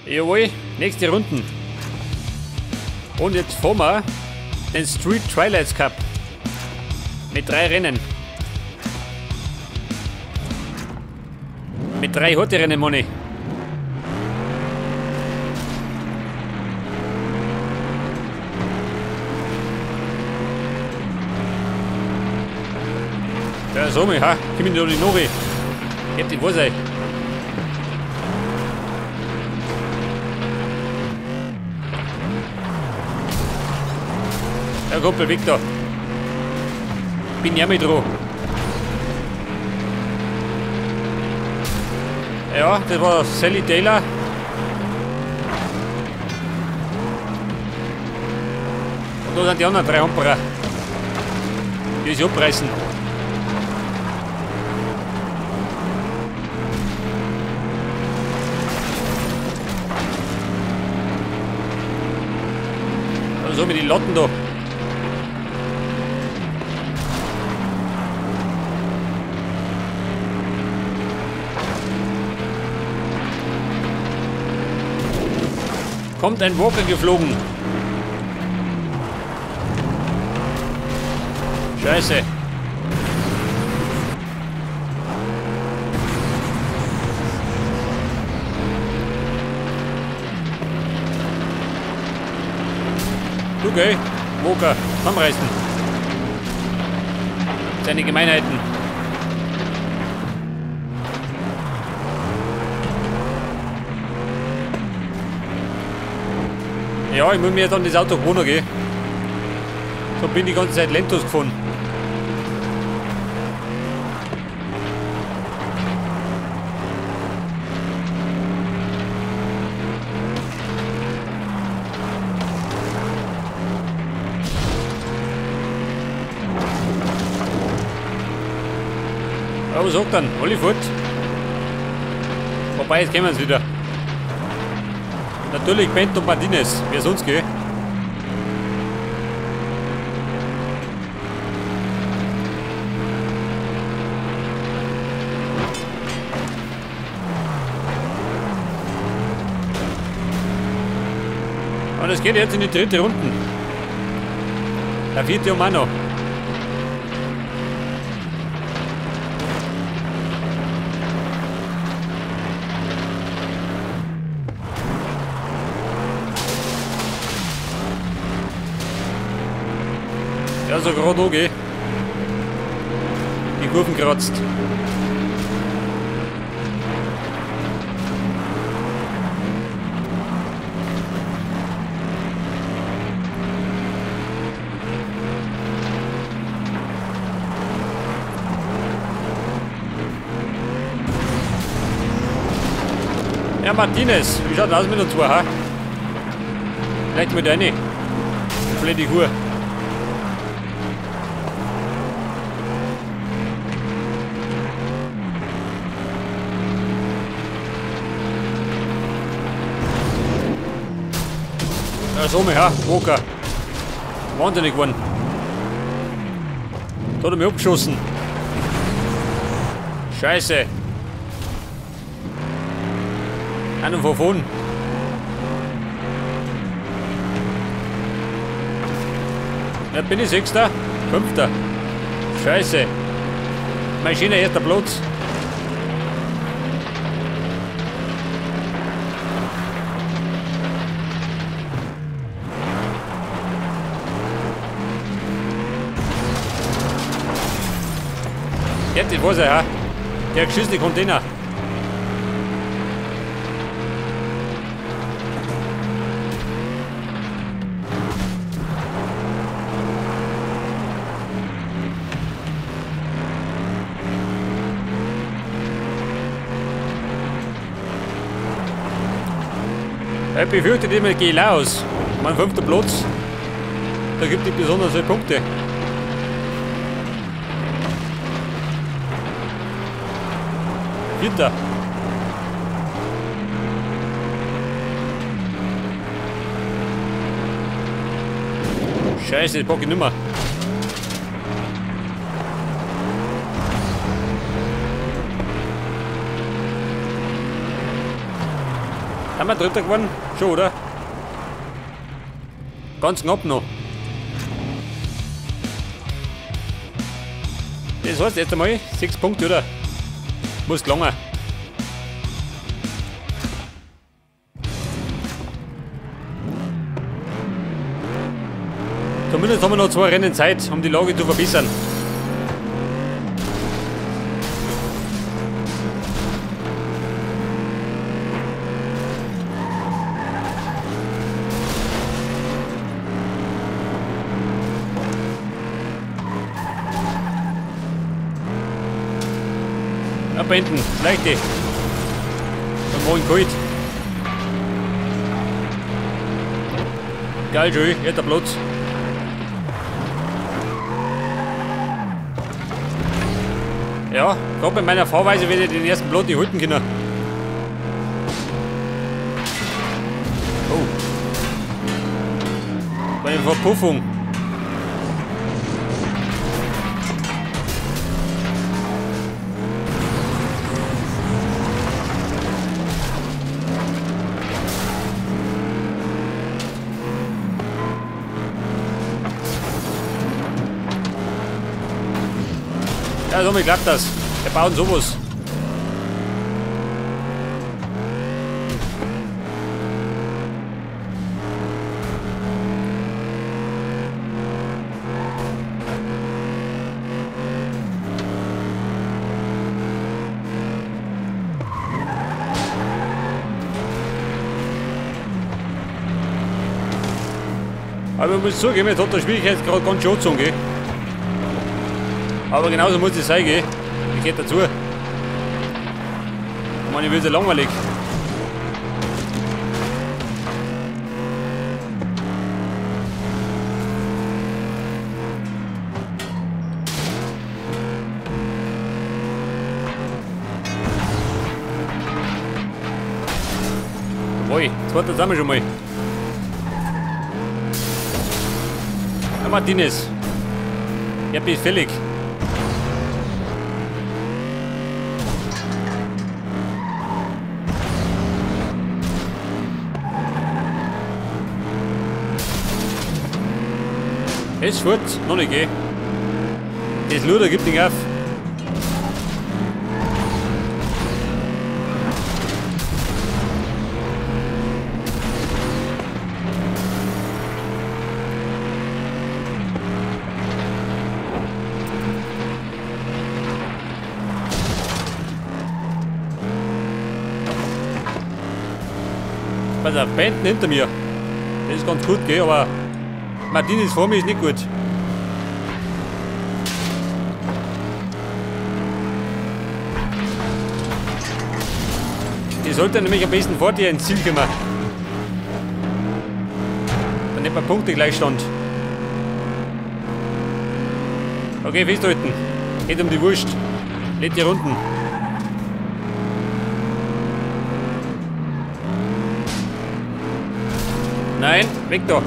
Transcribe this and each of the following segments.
Jawohl, nächste Runden. Und jetzt fahren wir den Street Twilights Cup. Mit 3 Rennen. Mit 3 Horte-Rennen, Moni. Ja, so mich, ha? Komm ich noch die Nori. Ich hab die Wurzel. Ja, Kumpel, Victor. Bin ja mit dran. Ja, das war Sally Taylor. Und da sind die anderen 3 Hamperer, die sich abreißen. So mit den Lotten da. Kommt ein Walker geflogen. Scheiße. Okay, Walker, zusammenreißen. Seine Gemeinheiten. Ja, ich muss mir jetzt an das Auto gewohnen gehen. So bin ich die ganze Zeit Lentos gefahren. Aber sag dann, alle fort. Wobei, jetzt kommen sie wieder. Natürlich Bento Martinez, wer sonst geht. Und es geht jetzt in die dritte Runde. Der vierte um auch noch. Ja, so gerade okay. Die Kurven kratzt. Ja, Martinez, wie schaut das mit uns zwei, ha? Vielleicht mit rein. Blöde Hure. Ja, so mal, ja, Walker. Wahnsinnig geworden. Da hat er mich abgeschossen. Scheiße. Einen von vorn. Ja, bin ich Sechster? Fünfter. Scheiße. Mein schöner erster Platz. Ja, das war's ja. Der geschissene Container. Ich befürchte, dem gehe ich aus. Mein 5. Platz, da gibt es besonders viele Punkte. Vierter. Scheiße, das pack ich nimmer. Haben wir Dritter geworden? Schon, oder? Ganz knapp noch. Das heißt jetzt einmal 6 Punkte, oder? Muss gelangen. Zumindest haben wir noch 2 Rennen Zeit, um die Lage zu verbessern. Abwenden, leichte. Dann morgen kalt. Geil, schön, jetzt der Platz. Ja, gerade bei meiner Fahrweise werde ich den ersten Platz nicht halten können. Oh. Bei der Verpuffung. Ja, somit klappt das. Wir bauen sowas. Aber ich muss zugeben, jetzt hat der Schwierigkeitsgrad ganz schön gezogen, gell? Aber genauso muss es sein, gell? Ich geh dazu. Ich meine, ich will ja langweilig. Jawohl, zweiter sind wir schon mal. Ja, Martinez. Ich bin fällig. Es fort, noch nicht, gell? Das Luder gibt nicht auf. Pass auf, Banden hinter mir. Das ist ganz gut, gell? Aber Martinez vor mir ist nicht gut. Die sollte nämlich am besten vor dir ins Ziel kommen. Dann nimmt man Punktegleichstand. Okay, festhalten. Geht um die Wurst. Letzte Runden. Nein, weg da.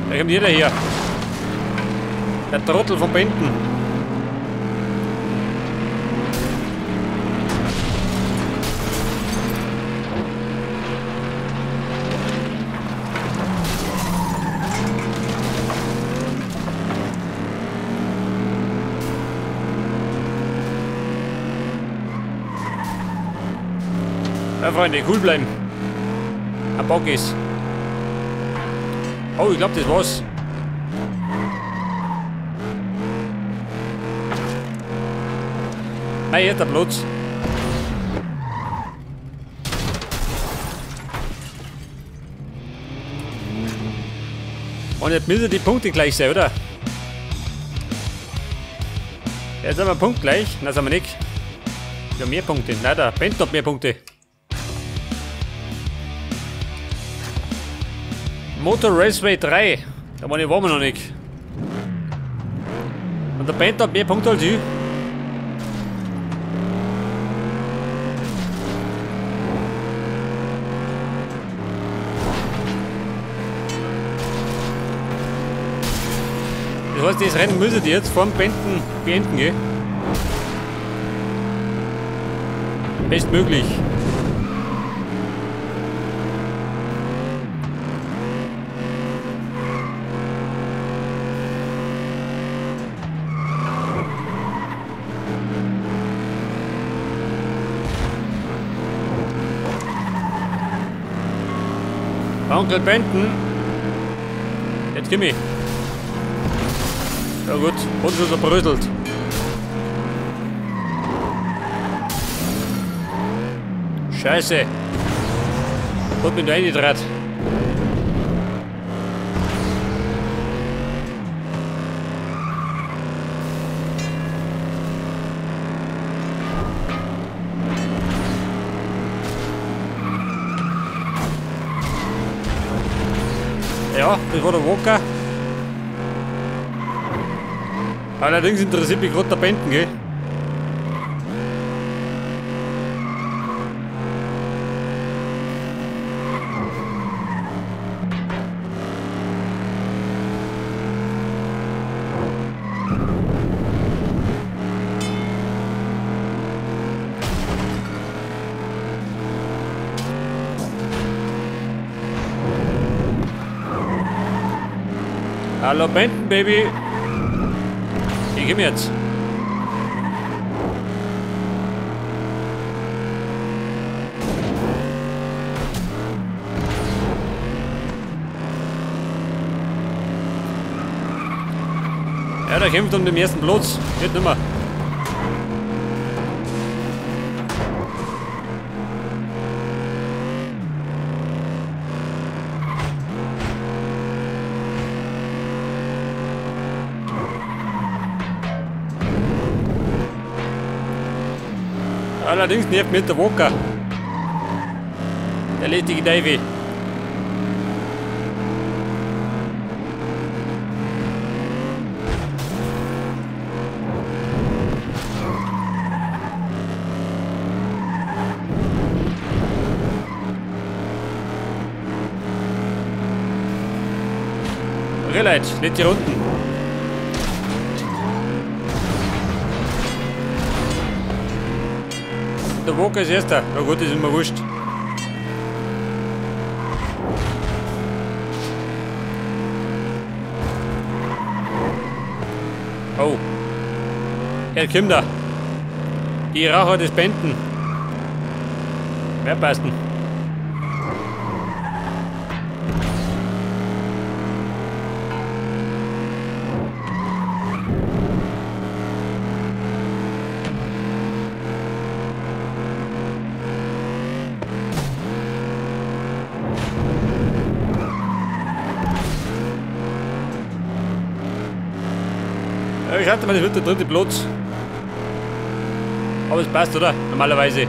Da kommt jeder her. Der Trottel von Benden. Ja, Freunde, cool bleiben. Ein Bock ist. Oh, ich glaube, das war's. Nein, jetzt der Platz. Und jetzt müssen die Punkte gleich sein, oder? Jetzt haben wir Punkt gleich. Nein, sind wir nicht. Wir haben mehr Punkte. Nein, der Bent hat mehr Punkte. Motor Raceway 3. Da waren wir noch nicht. Und der Bent hat mehr Punkte als ich. Das heißt, das Rennen müsstet ihr jetzt vorm Benten beenden, gell? Bestmöglich. Onkel Benton. Jetzt komm ich. Ja gut, und schon zerbröselt. Scheiße. Hat mich da reingedreht. Ja, das war der Walker. Allerdings interessiert mich gerade der Benton, gell? Hallo Benton, Baby. Ich komm jetzt. Ja, der kämpft um den ersten Platz. Geht nimmer. Allerdings nervt mich der Walker. Der lästige Davy. Okay, Leute, nicht hier unten. Der Walker ist erster. Na gut, ist immer wurscht. Oh. Er kommt da. Die Raucher des Benton. Wer passt denn? Ich hatte mal, das wird der dritte Platz. Aber es passt, oder? Normalerweise.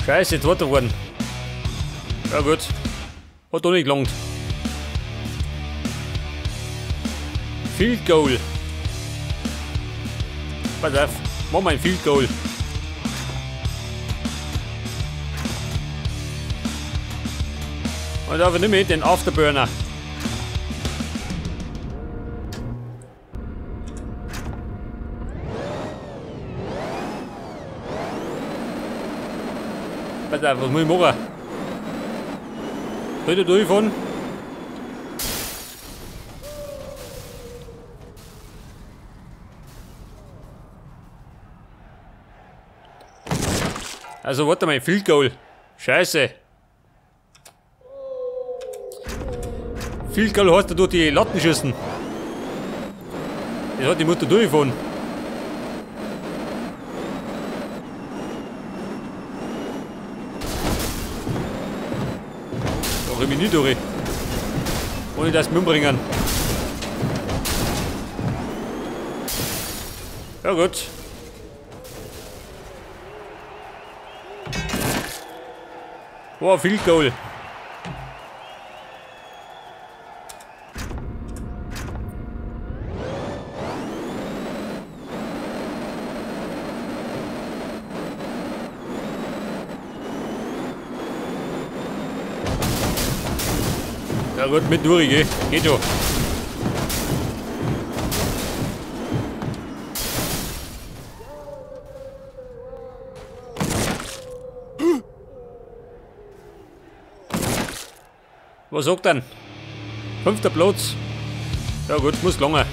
Scheiße, zweiter geworden. Ja gut. Hat doch nicht gelangt. Field Goal. Pass auf, mach mal ein Field Goal. Und aber nimm mit den Afterburner. Pass auf, was muss ich machen? Soll ich da durchfahren? Also warte mal, Field Goal. Scheiße. Field Goal heißt da durch die Latten schießen. Das hat die Mutter durchgefahren. Da komm ich nicht durch. Ohne dass wir umbringen. Ja gut. Wow, Field Goal. Ja gut, mit durch, gell? Geht schon. Was sagt denn? 5. Platz. Ja gut, muss lange.